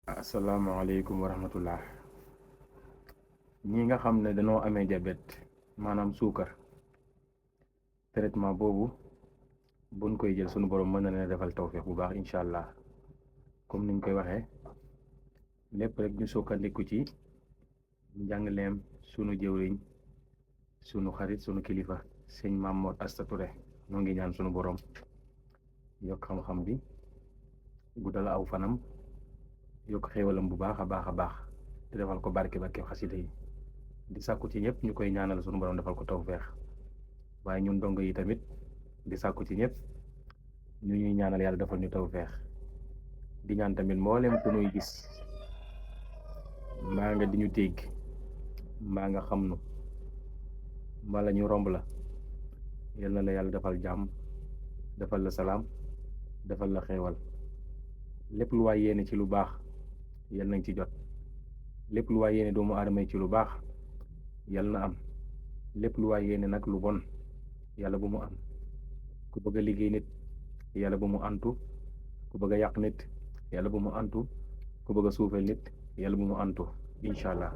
asalaamaaleykum wa rahmatullah. ñi nga xam ne dañoo amee diabète maanaam suukar traitement boobu buñ koy jël sunu borom mën na leen defal tawféex bu baax incha allah comme niñ koy waxee lépp rek ñu sukkandiku ci njàngaleem sunu jëwriñ sunu xarit sunu kilifa sëñ Maam Mor Asta Touré ñoo ngi ñaan sunu borom yokk xam-xam bi guddal aw fanam yokk xéewalam bu baax a baax a baax te defal ko barke xasida yi di sàkku ci ñëpp ñu koy ñaanal sunu borom defal ko tawféex waaye ñun dongo yi tamit di sàkku ci ñëpp ñu ñuy ñaanal yàlla defal ñu tawféex di ñaan tamit mboolem ku nuy gis mbaa nga di ñu dégg mbaa nga xam nu mbaa la ñu romb la yal na la yàlla defal jàmm defal la salaam defal la xéewal lépp lu waay yéene ci lu baax yal nañ ci jot lépp lu waay yéene doomu aadama yi ci lu baax yal na am lépp lu waay yéene nag lu bon yàlla bu mu am ku bëgg a liggéey nit yàlla bu mu antu ku bëgg a yàq nit yàlla bu mu antu ku bëgg a suufeel nit yàlla bu mu antu incha allah